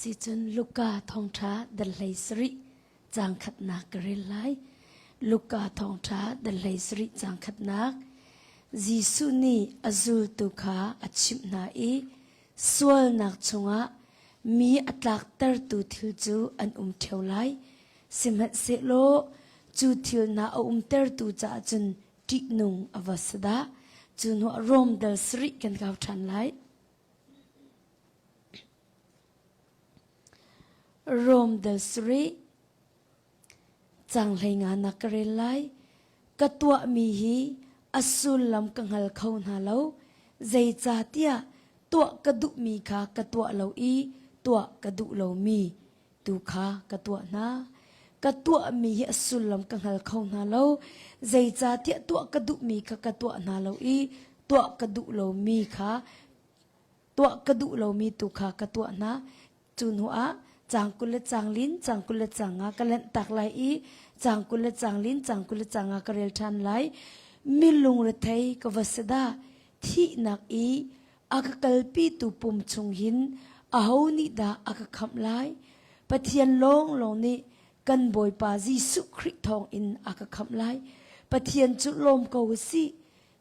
Sicun Luka thawngṭha dal 17 caang khatnak ka rel lai. Luka thawngṭha dal 17 caang khatnak. Jesuh nih a zultu kha a chimh hna i sualnak chungah mi a tlaktertu thil cu an um ṭheo lai. Sihmanhsehlaw cu thil hna a umtertu caah cun ṭihnung a va si dah. Cu hnuah Rom dal sarih kan kau ṭhan lai. Rom dal sarih cang hlei nga na ka rel lai. Ka tuahmi hi a sullam ka hngal kho hna lo. Zeicahtiah tuah ka duhmi kha ka tuah lo i tuah ka duh lomi tu kha ka tuah hna. Ka tuahmi hi a sullam ka hngal kho hna lo. Zeicahtiah tuah ka duhmi kha ka tuah hna lo i tuah ka duh lomi kha tuah ka duh lomi tu kha ka tuah hna. Cu hnu ah caang 20 le caang lin, caang 20 le caang nga ka lanhtak lai i caang 20 le caang lin, caang 20 le caang nga ka rel ṭhan lai. Mi lungrethei ka va si dah. Thihnak i a ka kalpitu pum chung hin aho nih dah a ka khamh lai? Pathian lawnglawng nih kan Bawipa Jesuh Khrih thawng in a ka khamh lai. Pathian cu lawm ko u sih.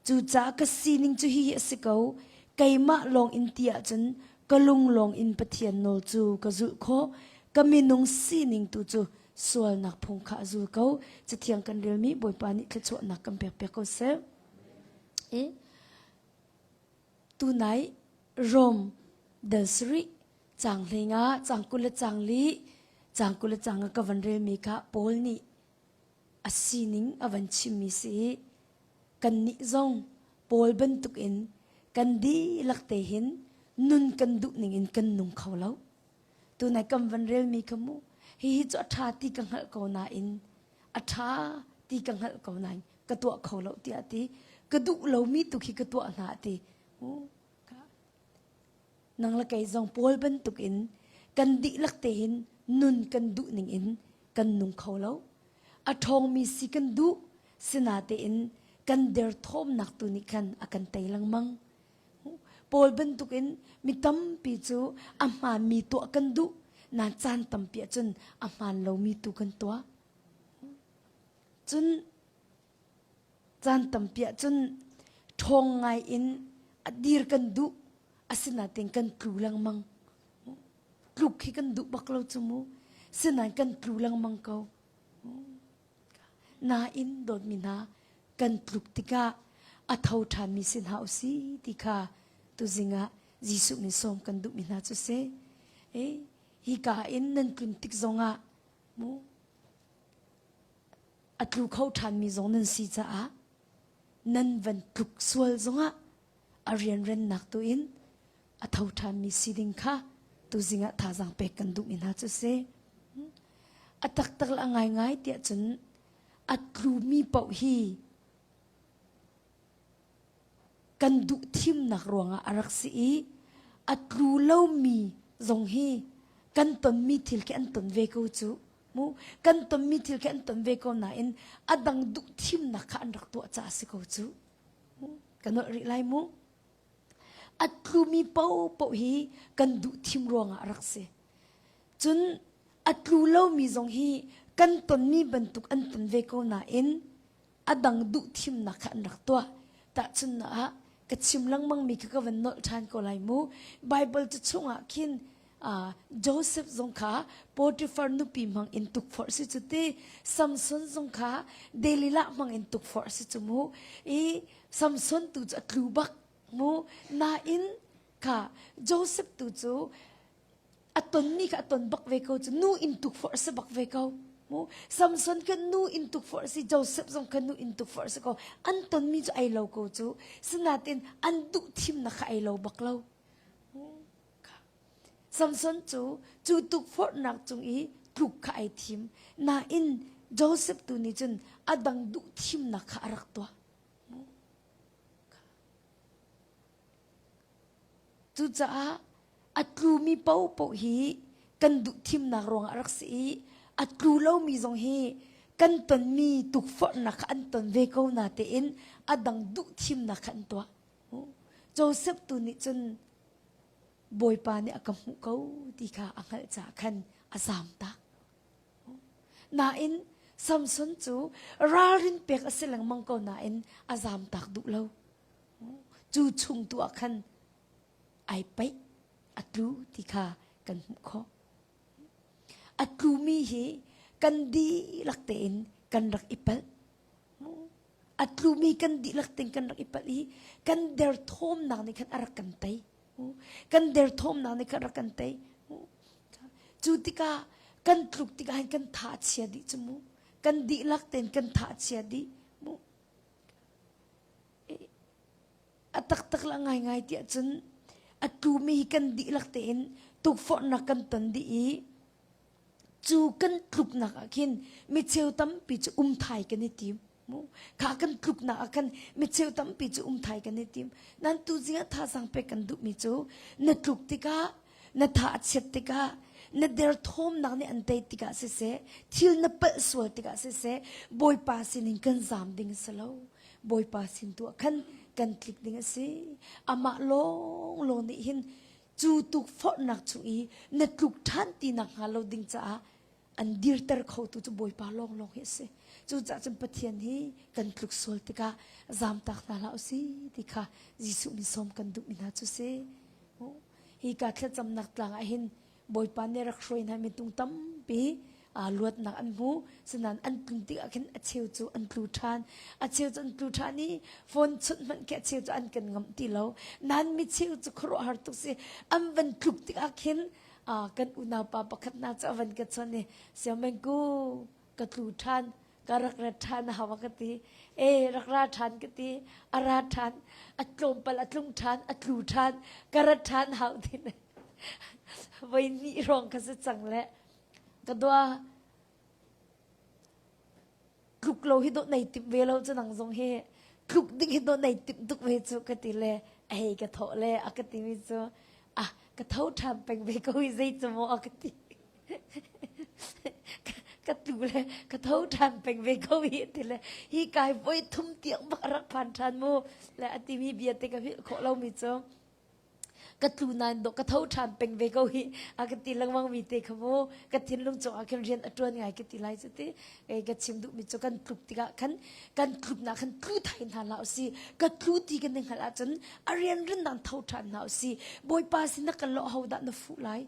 Cucaah ka sining cu hihi a si ko. Keimah lawng in ti ahcun ka lung lawng in Pathian nawl cu ka zulh khawh. Ka minung sining tu cu sualnak phung kha a zul ko. Cathiang kan relmi Bawipa nih thluachuahnak kan pek piak ko seh. E, tunai Rome dal sarih caang hleinga caang 20 le caang li caang 20 le caang nga ka van relmi kha Paul nih a sining a van chimmi si i kannih zong Paul bantukin kan dihlak te hin nun kan duh ning in kan nung kho lo. Tunai kan van relmi kha mu hihi cu a ṭha ti ka hngalh ko nain a ṭha ti ka hngalh ko nain ka tuah kho lo tiah ti ka duh lomi tu khi ka tuah hna ti nang le kei zong Paul bantukin kan dihlak tein nun kan duh ning in kan nung kho lo a ṭhawngmi si kan duh sinatein kan derthawmnak tu nih khan a kan tei lengmang Paul bantukin mi tampi cu a hmaanmi tuah kan duh nain caan tampi ahcun a hmaan lomi tu kan tuah Cun caan tampi ahcun ṭhawng ngai in a dir kan duh asinain kan tlu lengmang. Tluk hi kan duh bak lo cu mu. Sinain kan tlu lengmang ko. Nain dawtmi hna kan tluk tikah a tho ṭhanmi si hna usih ti kha tuzing ah Jesuh min sawm kan duhmi hna cu si. Hika in nan tlun tik zongah mu a tlu kho ṭhanmi zong nan si caah nan van tluk sual zongah a rianrennak tu in a tho ṭhanmi si ding kha tuzing ah thazaang pek kan duhmi hna cu si. A taktak le a ngaingai tiah cun a tlumi paoh hi kan duh thimnak ruangah a rak si i a tlu lomi zong hi kan tonmi thil khi an ton ve ko cu mu kan tonmi thil khi an ton ve ko nain a dang duh thimnak kha an rak tuah caah si ko cu ka nolh rih lai mu a tlumi paohpaoh hi kan duh thim ruangah a rak si cun a tlu lomi zong hi kan tonmi bantuk an ton ve ko nain a dang duh thimnak kha an rak tuah. Tahchunhnak ah ka chim lengmangmi kha ka van nolh ṭhan ko lai mu. Bible cu chungah khin uh, Joseph zong kha Potiphar nupi hmang in tukforh si cu ti Samson zong kha Delilah hmang in tukforh si cu mu. I Samson tu cu a tlu bak mu. Nain kha Joseph tu cu a tonmi kha a ton bak ve ko cu nu in tukforh si bak ve ko mu Samson kha nu in tukforh si Joseph zong kha nu in tukforh si ko an tonmi cu ai lo ko cu sinain an duh thimnak kha ai lo bak lo Samson cu cu tukforhnak cung i tluk kha ai thim nain Joseph tu nih cun a dang duh thimnak kha a rak tuah Cucaah a tlumi paohpaoh hi kan duh thimnak ruangah a rak si i a tlu lomi zong hi kan tonmi tukforhnak kha an ton ve ko natein a dang duh thimnak kha an tuah. Joseph tu nih cun. Bawipa nih a ka hmuh ko ti kha a hngalh caah khan a zaam tak. Nain Samson cu ralrin pek a si lengmang ko nain a zaam tak duh lo. Cu chung tu ah khan ai paih a tlu ti kha kan hmuh khawh. A tlumi hi kan dihlak tein kan rak i palh. A tlumi kan dihlak tein kan rak i palh i kan derthawmnak nih khan a rak kan tei. Kan derthawmnak nih khan a rak kan tei. Cu tikah kan tluk tikah hin kan tha a chia dih cu mu. Kan dihlak tein kan tha a chia dih mu. A taktak la ngaingai tiah cun a tlumi hi kan dihlak tein tukforhnak kan ton dih i cu kan tluknak ah khin micheu tampi cu um thai kan i tim. Kha kan tluknak ah khan micheu tampi cu um thai kan i tim. Nan tu zing ah thazaang pek kan duhmi cu na tluk tikah na tha a chiat tikah na derthawmnak nih an tei tikah siseh thil na palh sual tikah siseh Bawipa sinin kan zaam ding a si lo. Bawipa sin tu ah khan kan tlik ding a si. Amah lawnglawng nih hin cu tukforhnak chung i na tluk ṭhan ti nak hnga lo ding caah an dirter khotu cu Bawipa lawnglawng hi a si. Cucaah cun Pathian hi kan tluk sual tikah zamtak hna hlah usih ti kha Jesuh min sawm kan duhmi hna cu si. Hi ka thlacamnak tlang ah hin Bawipa nih rak hruai hna mintung tampi luatnak an hmu. Sinain an tlun tikah khin a cheu cu an tlu ṭhan. A cheu cu an tlu ṭhan i phone chunh hmanh khi a cheu cu an kan ngamh ti lo. Nain mi cheu cu khuaruahhar tuk si. An van tluk tikah khin kan unaupa pakhat hna cu a van ka chawnh i Siamengku ka tlu ṭhan ka rak ra ṭhan a hau a ka ti. E rak ra ṭhan ka ti. A ra ṭhan. A tlawmpal a tlung ṭhan. A tlu ṭhan. Ka ra ṭhan hau ti voi hnih hrawng ka si cang le ka dua tluk lo hi dawh nei timh ve lo cu nang zong hi tluk ding hi dawh nei timh tuk ve cu ka ti le a hei ka thawh le a ka timi cu ah ka tho ṭhan peng ve ko hi zei cu maw a ka ti ka tu le ka tho ṭhan peng ve ko hi ti le hi kai voi thum tiang bak a rak phan ṭhan mu le a timi bia te ka hrilh khawh lomi cu ka tlu nain dawh ka tho ṭhan peng ve ko hi a ka ti lengmang mi te kha mu ka thinlung cungah khin rian a ṭuan ngai ka ti lai cu ti ka chim duhmi cu kan tluk tikah khan kan tluknak khan tlu thai hna hlah usih ka tlu ti kan i hngalh ahcun a rian rin dan tho ṭhan hna usih bawipa sin na kan lawh ho dah na fuh lai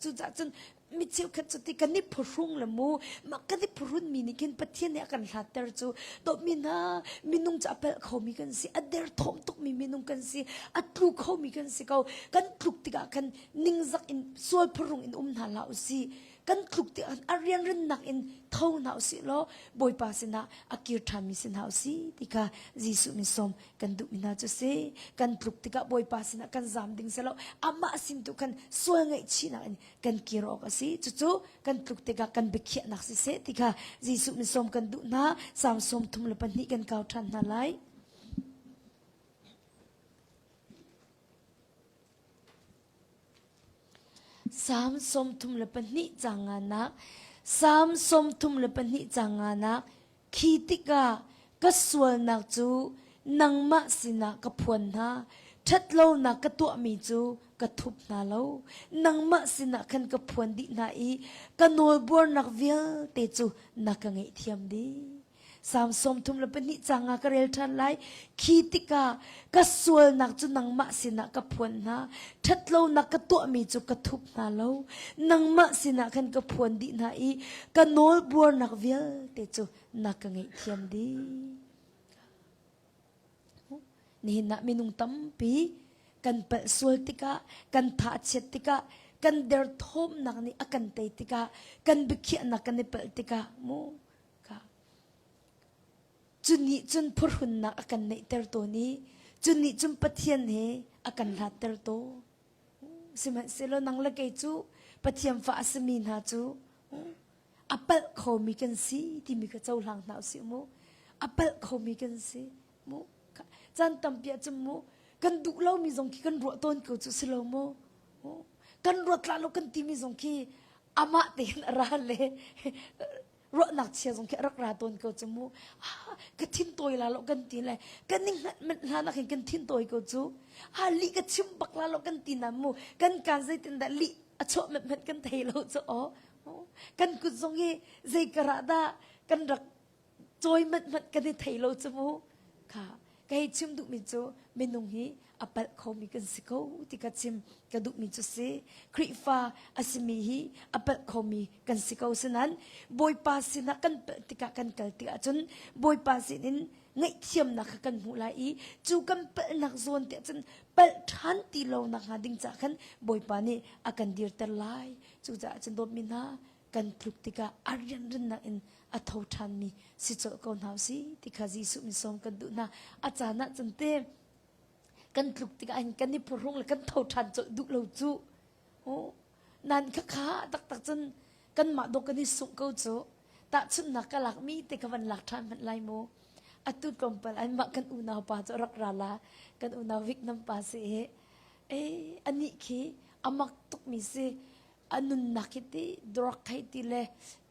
cucaah cun mi cheukhat cu ti kan i phuhrung le mu mah kan i phuhrun mi nih khin Pathian nih a kan hlatter cu dawtmi hna minung cu a pelh khomi kan si a derthawm tukmi minung kan si a tlu khomi kan si ko kan tluk tikah khan ningzak in sual phuhrung in um hna hlah usih kan tluk tikah a rianrinnak in tho hna usih law Bawipa sinah a kir ṭhanmi si hna usih ti kha Jesuh min sawm kan duhmi hna cu si kan tluk tikah Bawipa sinah kan zaam ding si lo amah sin tu khan sual ngaihchihnak in kan kir awk a si cucu kan tluk tikah kan biakhiahnak siseh ti kha Jesuh min sawm kan duh hna Salm 32 kan kau ṭhan hna lai Salm 32 caang nganak Salm 32 caang nganak Khi tikah ka sualnak cu nangmah sinah ka phuan hna ṭhatlonak ka tuahmi cu ka thup hna lo nangmah sinah khan ka phuan dih hna i ka nawlbuarnak vialte cu na ka ngaihthiam dih Salm 32 caang ah ka rel ṭhan lai. Khi tikah ka sualnak cu nangmah sinah ka phuan hna. Ṭhatlonak ka tuahmi cu ka thup hna lo. Nangmah sinah khan ka phuan dih hna i ka nawlbuarnak vialte cu na ka ngaihthiam dih. Nihin ah minung tampi kan palh sual tikah, kan thachiat tikah, kan derthawmnak nih a kan tei tikah, kan biakhiahnak kan i palh tikah mu Cu nih cun phuhrunnak a kan neihter tawn i cu nih cun Pathian he a kan hlatter tawn. Sihmanhsehlaw nang le kei cu Pathian fa a simi hna cu a palh khomi kan si timi kha cohlang hna usih mu. A palh khomi kan si mu. Caan tampi ah cun mu kan duh lomi zong khi kan ruah tawn ko cu si lo mu. Kan ruat la lo kan timi zong khi amah tein a ra le. Ruahnak chia zong khi a rak ra tawn ko cu mu. Ah, ka thin tawi la lo kan ti le kan ning hmanh hlan ah khin kan thin tawi ko cu. Ah, lih ka chim bak la lo kan ti na mu. Kan kaan zeitin dah lih a chuah manh hmanh kan thei lo cu aw. Kan kut zong hi zei karah dah kan rak cawi manh hmanh kan i thei lo cu mu. Kha ka hei chim duhmi cu minung hi a palh khomi kan si ko ti ka chim ka duhmi cu si. Khrihfa a simi hi a palh khomi kan si ko sinan Bawipa sinah kan palh tikah kan kal tikah cun Bawipa sinin ngaihthiamnak kha kan hmuh lai i cu kan palhnak zawn te cun palh ṭhan ti lo nak hnga ding caah khan Bawipa nih a kan dirter lai. Cucaah cun dawtmi hna kan tluk tikah a rianrinnak in a tho ṭhanmi si colh ko hna usih ti kha Jesuh min sawm kan duh hna. A caan ah cun te kan tluk tikah hin kan i phuhrung le kan tho ṭhan colh duh lo cu. Oh, nan khakha taktak cun kanmah dawh kan i sungh ko cu. Tahchunhnak ka lakmi te ka van lak ṭhan hmanh lai mu. Atu tlawmpal anmah kan unau pa cu rak ra la. Kan unau Vietnam pa si hi. Eh, anih khi a mak tukmi si. A nunnak hi ti drug hei ti le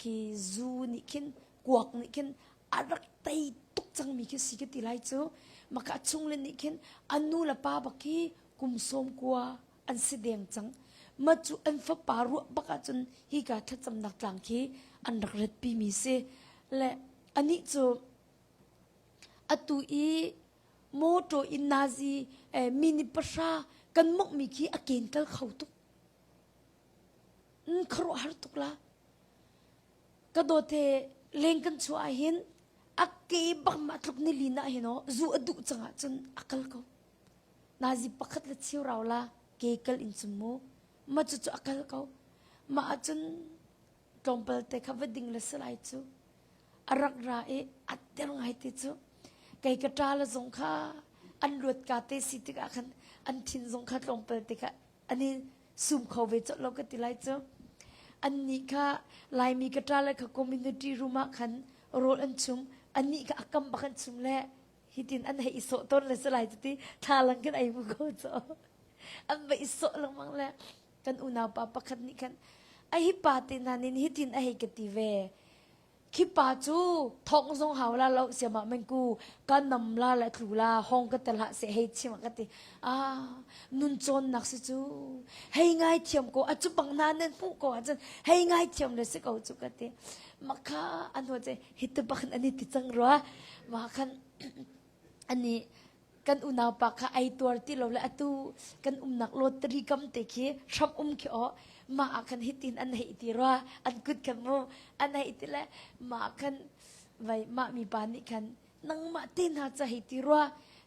khi zu nih khin kuak nih khin a rak tei tuk cangmi khi si ka ti lai cu. Maka chung le nih khin a nu le pa bak hi kum sawm kua an si deng cang. Ma cu an fapa ruah bak ahcun hika thlacamnak tlang khi an rak ratpi mi si. Le anih cu atu i motor in nazi eh, mini pahra kan mongh khi a ken kal kho tuk. Khuaruahhar tuk la. Ka dawt he leng kan chuah ahhin a ke bak ma tluk ni lin ah hin aw zu a duh cang ahcun a kal ko. Nazi pakhat le cheu rau la ke kal in cun mu. Ma cu cu a kal ko. Ma ahcun tlawmpal te kha va ding le salai cu a rak ra i a ter ngai te cu kei ka ṭa le zong kha an luat ka te si tikah khan an thin zong kha tlawmpal te kha an i sum kho ve colh lo ka ti lai cu annih kha laimi ka ṭa le kha community room ah khan rawl an chum annih kha a kam bak an chum le hitin an hei i sawh tawn le salai ti thlalang kan ei mu ko cu an va i sawh lengmang le kan unau pa pakhat nih khan a hi pa te hna nin hitin a hei ka ti ve Khi pa cu thong zong hau la lo siamah mengku ka nam la le tlu la hong ka tel hlah seh hei chim ka ti ah nun cawnnak si cu hei ngai thiam ko a cu bang na nan hmuh ko ahcun hei ngai thiam le si ko cu ka ti makha an ho ce hi te bak an i ti cang rua ma khan ani kan unau pa kha ai tuar ti lo le atu kan umnak lottery kam te khi hram um khi aw mah ah khan hitin an hei ti rua an kut khan mu an hei ti le mah khan vai mah mi pa nih khan nangmah te hna ca hei ti rua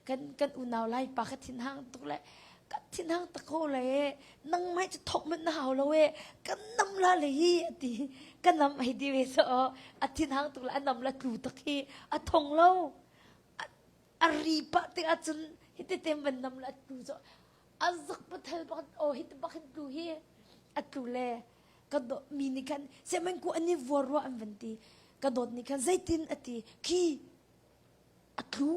kan kan unau lai pa kha thin hang tuk le ka thin hang tak ko le nangmah cu thok man na hau lo e kan nam la le hi ati ka nam hei ti ve so a thin hang tuk le a nam la tlu tak hi a thong lo a ri pah tikah cun hiti tem van nam le a tlu cu a zak pathal bak aw hiti bak hin tlu hi a tlu le ka dawt mi nih khan sehmanh ku an i vuar rua an van ti ka dawt nih khan zeitin a ti khi a tlu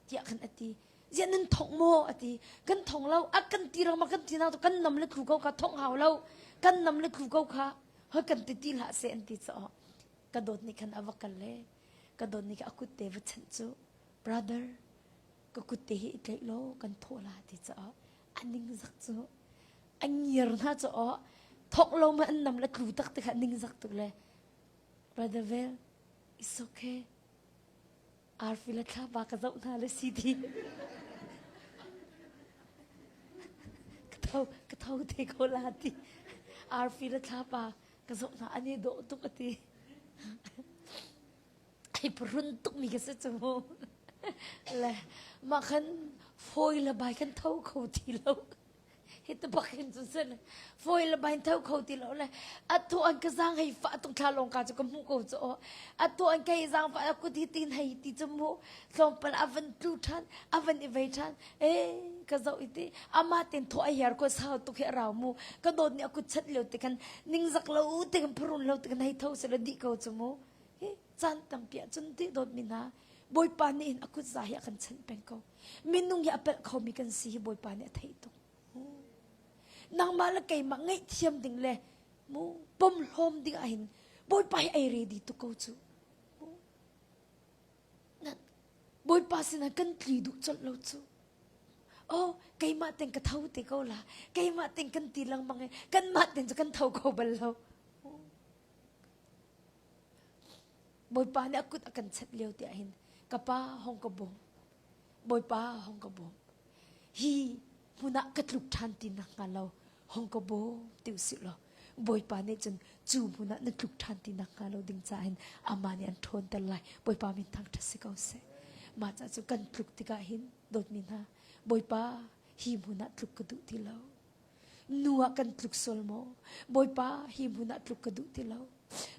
tiah khan a ti ziah nan thong maw a ti kan thong lo a kan ti rang ma kan ti na kan nam le tlu ko kha thong hau lo kan nam le tlu ko kha hoi kan ti ti hlah seh an ti caw ka dawt nih khan a va kal le ka dawt nih khan a kut te va chanh cu brother ka kut te hi i tlaih law kan thawh la ti caah a ningzak cu a ngiar hna cu aw thok lo ma an nam le tlu tak te kha ningzak tuk le brother Vel it's okay arfi le thlapa ka zoh hna le si ti ka tho ka tho te ko la ti arfi le thlapa ka zoh hna ani dawh tuk ati ai purun tuk mi ka si cu mu le mah khan fawi le bai kan tho kho ti lo hi te bak hin cu sin fawi le bai tho kho ti lo le atu an ka zang hei fa tung thla long ka cu ka hmu ko cu atu an ka zang fa ku ti tin hei ti cu mu tlawmpal avan tlu than avan i vei than e ka zo iti ama ten tho a her ko sau tuk hi rau mu ka dawt ni akut chat lio te kan ningzak lo te kan phurun lo te kan hei tho se la di ko cu mu Hi caan tampi ahcun ti dawtmi hna Bawipa nih hin a kutza hi a kan chanh peng ko. Minung hi a pelh khomi kan si hi Bawipa nih a theih tuk. Nangmah le keimah ngaihthiam ding le mu pomhlawm ding ah hin. Bawipa hi ai ready tuk ko cu. Bawipa sinah kan tli duh colh lo cu. Oh, keimah ten ka tho te ko la. Keimah ten kan ti lengmang i kanmah ten cu kan tho kho bal lo. Bawipa nih a kut a kan chat lio ti ahhin ka pa hong ka bawm. Bawipa hong ka bawm. Hi hmun ah ka tluk ṭhan ti nak hnga lo hong ka bawm ti usih law Bawipa nih cun cu hmun ah na tluk ṭhan ti nak hnga lo ding caah hin amah nih an ṭhawnter lai. Bawipa min thangṭhat si ko seh. Mah caah cu kan tluk tikah hin dawtmi hna Bawipa hi hmun ah tluk ka duh ti lo. Nu ah kan tluk sual maw? Bawipa hi hmun ah tluk ka duh ti lo.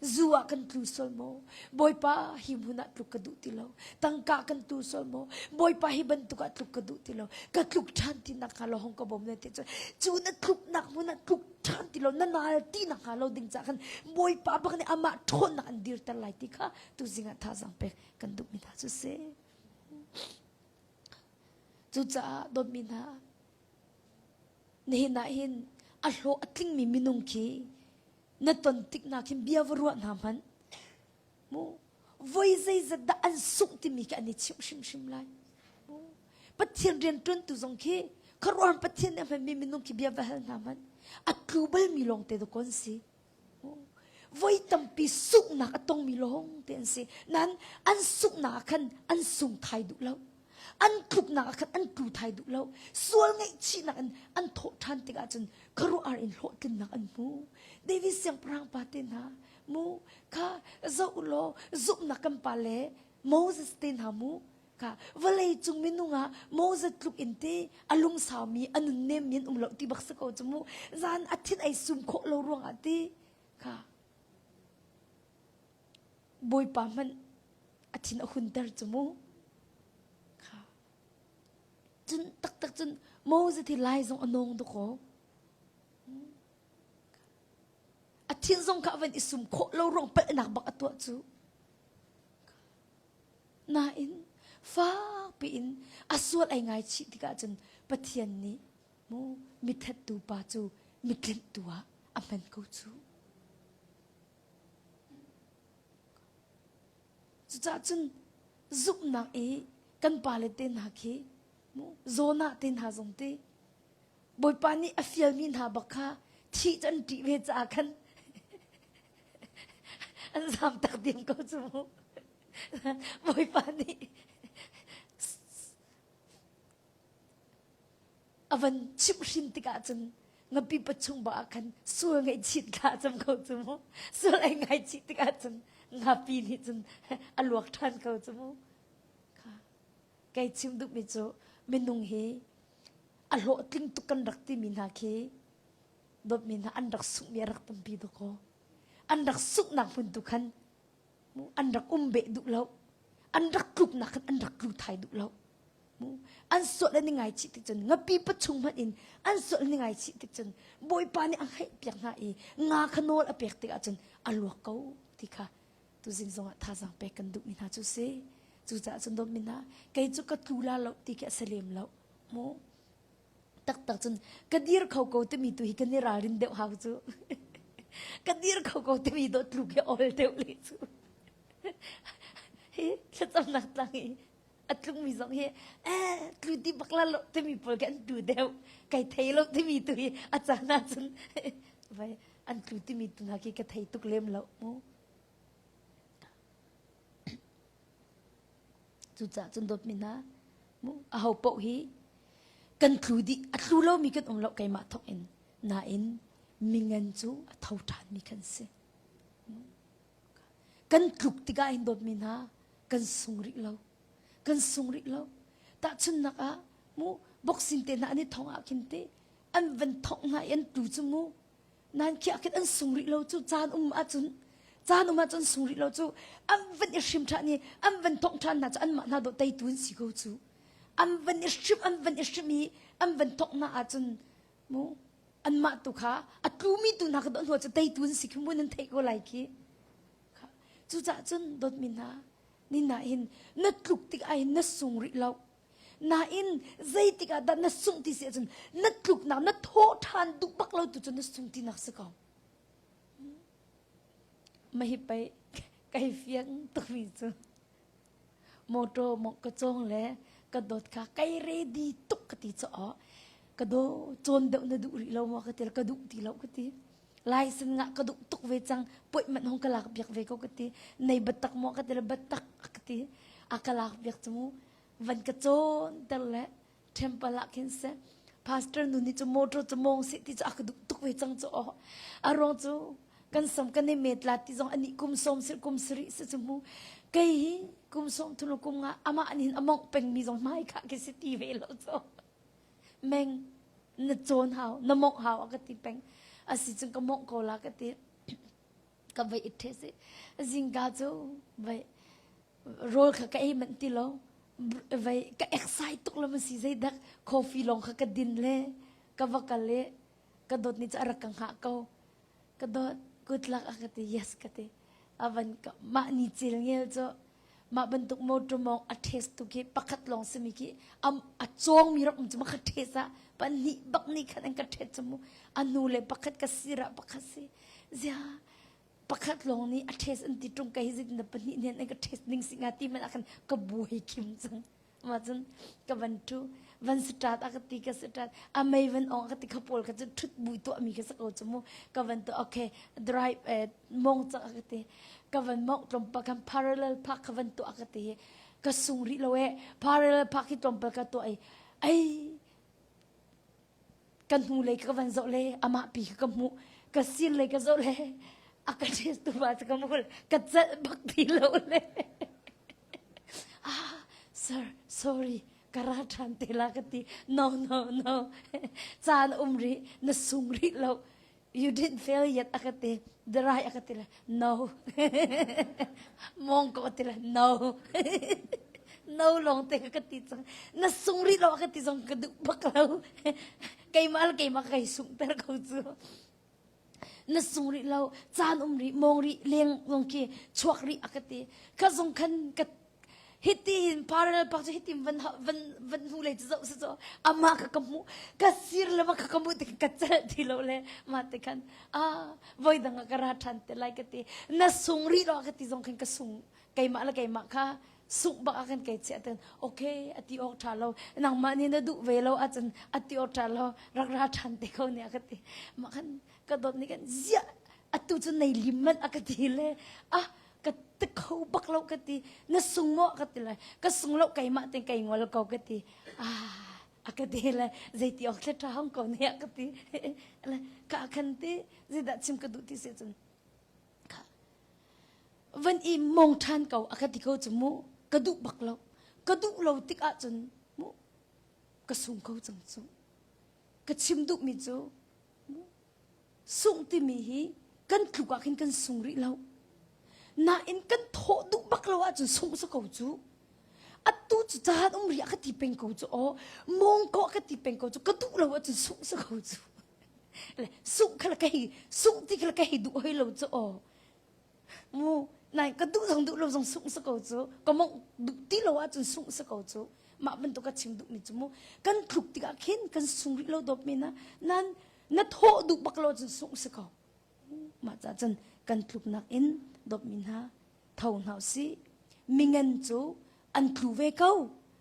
Zu ah kan tlu sual maw? Bawipa hi hmun ah tluk ka duh ti lo. Tangka kan tu sual maw? Bawipa hi bantuk ah tluk ka duh ti lo. Ka tluk ṭhan ti nak hnga lo hong ka bawm na ti cun cu na tluknak hmun ah tluk ṭhan ti lo na nal ti nak hnga lo ding ca khan Bawipa bak nih amah ṭhawnnak an dirter lai ti kha tuzing ah thazaang pek kan duhmi hna cu si. Cucaah dawtmi hna nihin ah hin a hlawh a tlingmi minung khi na ton tik hna khin bia va ruah hna hmanh mu voi zeizat dah an sungh timi khi an i chimh hrimhrim lai mu Pathian rian ṭuantu zong khi khuaruahhar Pathian nih a hmanmi minung khi bia va hal hna hmanh a tlu balmi lawng te dawkaw an si voi tampi sunghnak a tongmi lawng te an si nain an sunghnak ah khan an sung thai duh lo an tluknak ah khan an tlu thai duh lo sual ngaihchihnak in an thawh ṭhan tikah cun khuaruahhar in hlawhtlinnak an hmu David siangpahrang pa te hna mu kha zoh u law zumhnak kan pa le Moses te hna mu kha vawlei cung minung ah Moses tluk in te a lungsaumi a nunnem mi an um lo ti bak si ko cu mu zan a thin ai sum khawh lo ruangah ti kha Bawipa hmanh a thin a hunter cu mu kha cun taktak cun Moses hi lai zong a nawng dakaw a thin zong kha a van i sum khawh lo ruang palhnak bak a tuah cu nain fakpi in a sual ai ngaichih tikah cun Pathian nih mu mithettu pa cu mitlinhtu ah a hman ko cu Cucaah cun zumhnak i kan pale te hna khi Jonah te hna zong te Bawipa nih a fialmi hna bak kha thih cu an ṭih ve caah khan an zaam tak diam ko cu mu. Bawipa nih a van chimhhrin tikah cun ngapi pachung bak ah khan sul ngaihchih thla cam ko cu mu sul ai ngaichih tikah cun ngapi nih cun a luak ṭhan ko cu mu kha kei chim duhmi cu minung hi a hlawhtling tuk kan rak timi hna khi dawtmi hna an rak sunghmi a rak tampi dawkaw an rak sunghnak hmun tu khan an rak um beh duh lo an rak tluknak khan an rak tlu thai duh lo An sual an i ngaichih tik cun ngapi pachung hmanh in an sual an i ngaichih tik cun Bawipa nih a ngaihpiak hna i nga kha nawl a pek tikah cun a luak ko ti kha tuzing zongah thazaang pek kan duhmi hna cu si. Cucaah cun dawtmi hna kei cu ka tlu la lo ti khi a si lem lo. Mu taktak cun ka dir kho ko timi tu hi kan i ralrin deuh hau cu. ka dir kho ko timi dawt tluk hi awl deuh le cu. Hi thlacamnak tlang i a tlungmi zong hi eh tlu ti bak la lo timi pawl khi an tlu deuh kai thei lo timi tu hi a caan ahcun vai an tlu timi tu hna khi ka thei tuk lem lo mu cucaah cun dawtmi hna mu aho paoh hi kan tlu dih a tlu lomi kan um lo keimah thawk in nain mingan cu a tho ṭhanmi kan si Kan tluk tikah hin dawtmi hna kan sung rih lo. Kan sung rih lo. Tahchunhnak ah mu boxing te hna an i thong ah khin te an van thongh hna i an tlu cu mu nan khi ah khin an sung rih lo cu caan um ahcun caan um ahcun sung rih lo cu an van i hrim ṭhan i an van thongh ṭhan hna cu anmah hna dawh teitu an si ko cu an van i hrim an van i hrim i an van thongh hna ahcun mu anmah tu kha a tlumi tu hna kha dawh hnu cu teitu an si khi mu nan theih ko lai khi cucaah cun dawtmi hna ni nain na tluk tik ah hin na sung rih lo nain zeitik ah dah na sungh ti si ahcun na tluknak na thawh ṭhan duh bak lo tu cu na sung tinak si ko. Mahi pei kai fiang tukmi cu motor mong ka cawng le ka dawt kha kai ready tuk ka ti caw ka do cawn deuh na duh rih lo maw ka ti ka duh ti lo ka ti license ngah ka duh tuk ve cang poih man hong ka lak biak ve ko ka ti nei batak maw ka ti le batak ka ti a ka lak biak cu mu van ka cawn ter le temple ah khin seh pastor nu nih cu motor cu mong seh ti cu a ka duh tuk ve cang cu aw a ruang cu kan sam kan i met la ti zong ani kum som sir kum sari se cu mu kei hi kum som thulu kum nga amah nin among peng mi zong mai kha ki si ti ve lo cu meng na cawn hau na mong hau a ka ti peng asi cun ka mong ko la ka ti ka vai i the si zingka cu vai rawl kha ka ei manh ti lo vai ka excite tuk lo ma si zeidak coffee lawng kha ka din le ka va kal le ka dawt ni cu a rak ka hngah ko ka dawt good luck a ka ti yes ka ti avan ka mah ni cil ngel cu mah bantuk motor mong a test tu khi pakhat lawng simi khi am a cawng mi rak um cu ma kha test ah pahnih bak ni khan an ka test cu mu a nu le pakhat ka sira pakhat si zia pakhat lawng nih a test an ti ṭung kai zit na pahnih nen an ka test ning si nga ti man ah khan ka buai kim cang ma cun ka van ṭhu van start a ka ti ka start a mei van ong ka ti kha pawl ka cu ṭhut bui tuah mi ka sa ko chu mu ka van tu okay drive eh, mong cang a ka ti ka van mong tlawmpal kan parallel park ka van tuah ka ti ka sung rih lo eh parallel park hi tlawmpal ka tuah i ai Ka hnulei ka van zoh le amah pi kha ka hmuh. Ka sirlei ka zoh le a ka test tu pa cu ka hmuh ka celh bak ti lo le. ah, sir, sorry, ka ra ṭhan te la ka ti. No, no, no. Caan um rih, na sung rih lo. You didn't fail yet a ka ti. Dry a ka ti le no. Mong ko ti le no. no lawng te ka ti cang. Na sung rih lo a ka ti zong ka duh bak lo. keimah le keimah kai sung ter ko cu. Na sung rih lo, caan um rih, mong rih, leng zong khi chuak rih a ka ti. Ka zong khan ka hiti hin parallel park cu hitin van van van hnu lei cu zoh si cu amah ka ka hmuh ka sir le ma ka ka hmuh tik ka celh ti lo le ma te khan a voi dang ah ka ra ṭhan te lai ka ti na sung rih lo ka ti zong khan ka sung keimah le keimah kha sungh bak ah khan kai chiah ten okay ati awk ṭha lo nangmah nih na duh ve lo ahcun ati awk ṭha lo rak ra ṭhan te ko nia ka ti mah khan ka dawt nih khan ziah atu cu nei lim man a ka ti le ah ka ti kho bak lo ka ti na sung maw ka ti lai ka sung lo keimah ten kai ngol ko ka ti ah a ka ti le zeiti awk thla tha hong ko ne ka ti le ka khan ti zeidah chim ka duh ti si cun ka van i mong than ko a ka ti ko cu mu ka duh bak lo ka duh lo tik ah cun mu ka sung ko cang cu ka chim duh mi cu Sungh timi hi kan tluk ah khin kan sung rih lo. Nain kan thawh duh bak lo ahcun sungh si ko cu. Atu cu caan um rih a ka ti peng ko cu aw. Mawng ko a ka ti peng ko cu ka duh lo ahcun sungh si ko cu. Le sungh kha ka hei sungh ti kha ka hei duh hoi lo cu aw. Mu nain ka duh zong duh lo zong sungh si ko cu. Ka mongh duh ti lo ahcun sungh si ko cu. Mah bantuk ka chim duhmi cu mu. Kan tluk tikah khin kan sung rih lo dawp men ah. Nan na thawh duh bak lo cun sungh si ko mah ca cun kan tluknak in dawtmi hna tho hna usih mingan cu an tlu ve ko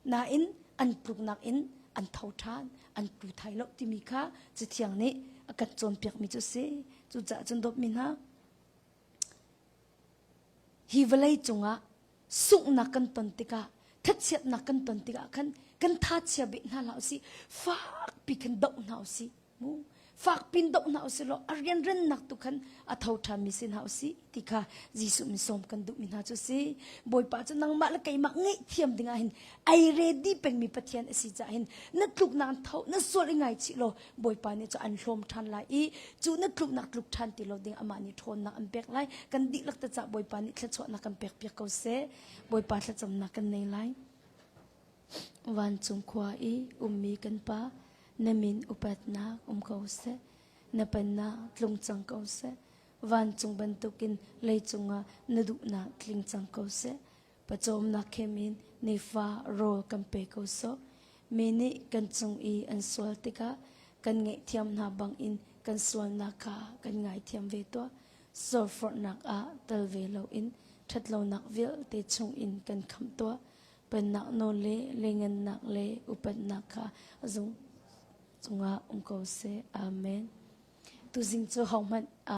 nain an tluknak in an tho ṭhan an tlu thai lo timi kha cathiang nih a kan cawnpiakmi cu si cucaah cun dawtmi hna hi vawlei cungah sunghnak kan ton tikah thachiatnak kan ton tikah khan kan tha chia beh hna hlah usih fakpi khan doh hna usih mu fakpin doh hna usih law a rianrennak tu khan a tho ṭhanmi si hna usih ti kha Jesuh min sawm kan duhmi hna cu si Bawipa cu nangmah le keimah ngaihthiam dingah hin ai ready pengmi Pathian a si caah hin na tluknak tho na sual i ngaichih law Bawipa nih cu an hlawm ṭhan lai i cu na tluknak tluk ṭhan ti lo ding amah nih ṭhawnnak an pek lai kan dihlak te cah Bawipa nih thluachuahnak kan pek piak ko seh Bawipa thlacamnak kan nei lai Vancung khua i ummi kan pa na min upatnak um ko seh na pennak tlung cang ko seh vancung bantukin leicung ah na duhnak tling cang ko seh Pawcawmnak khem in nifa rawl kan pe ko sawh. Mi nih kan cung i an sual tikah kan ngaihthiam hna bangin kan sualnak kha kan ngaithiam ve tuah. Sualforhnak ah tel ve loin ṭhatlonak vialte chungin kan khamh tuah. Pennak nawl le lengennak le upatnak kha a zung cungah um ko seh. Amen. Tuzing cu hohmanh.